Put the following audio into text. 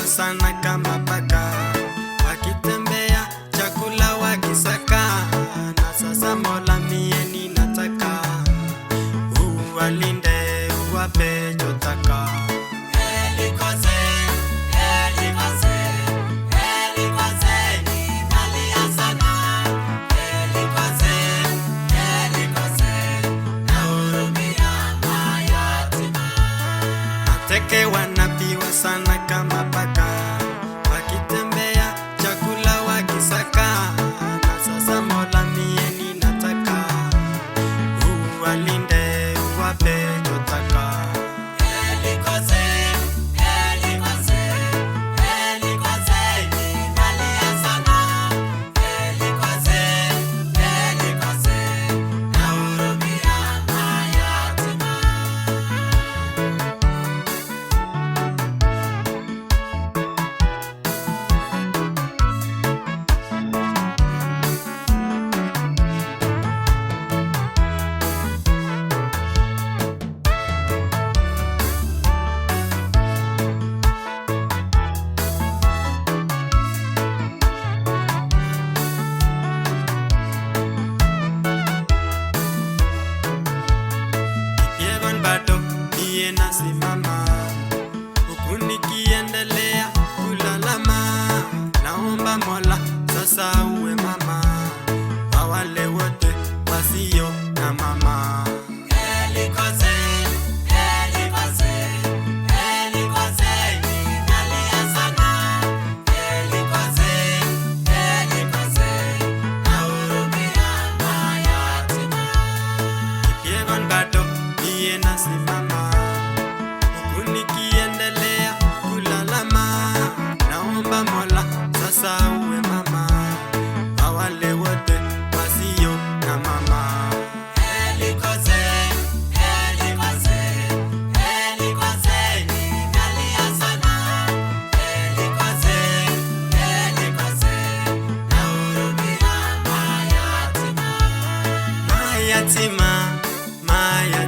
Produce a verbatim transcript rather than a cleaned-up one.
sana kamapaka, wakitembeya chakula wakisaka, nasasa mola miyeni nataka, uwalinde uwape chotaka. Elikoze, elikoze, elikoze, ni mali ya sana. Elikoze, elikoze, na urumia mayatima. Ateke wanapiwa sana kamapaka, wakitembeya chakula wakisaka, nasasa mola miyeni nataka, uwalinde uwape chotaka. Elikoze, elikoze, elikoze, ni mali ya sana. Elikoze, elikoze, na urumia mayatima. Kipiegon bato, niye nasimama. Ukuni kiendelea kulalama. Naomba mola sasa uwe mama wa wale wote wasio na mama. Elikoze, elikoze, elikoze, ni nalia sana. Elikoze, elikoze, na urumia mayatima. Kipiegon bato, niye nasimama. Ukuni kiendelea kulalama. Naomba mola sasa uwe mama wa wale wote wasio na mama. Elikoze, elikoze, elikoze, ni nalia sana. Elikoze, elikoze, na urumia mayatima. Mayatima, mayatima.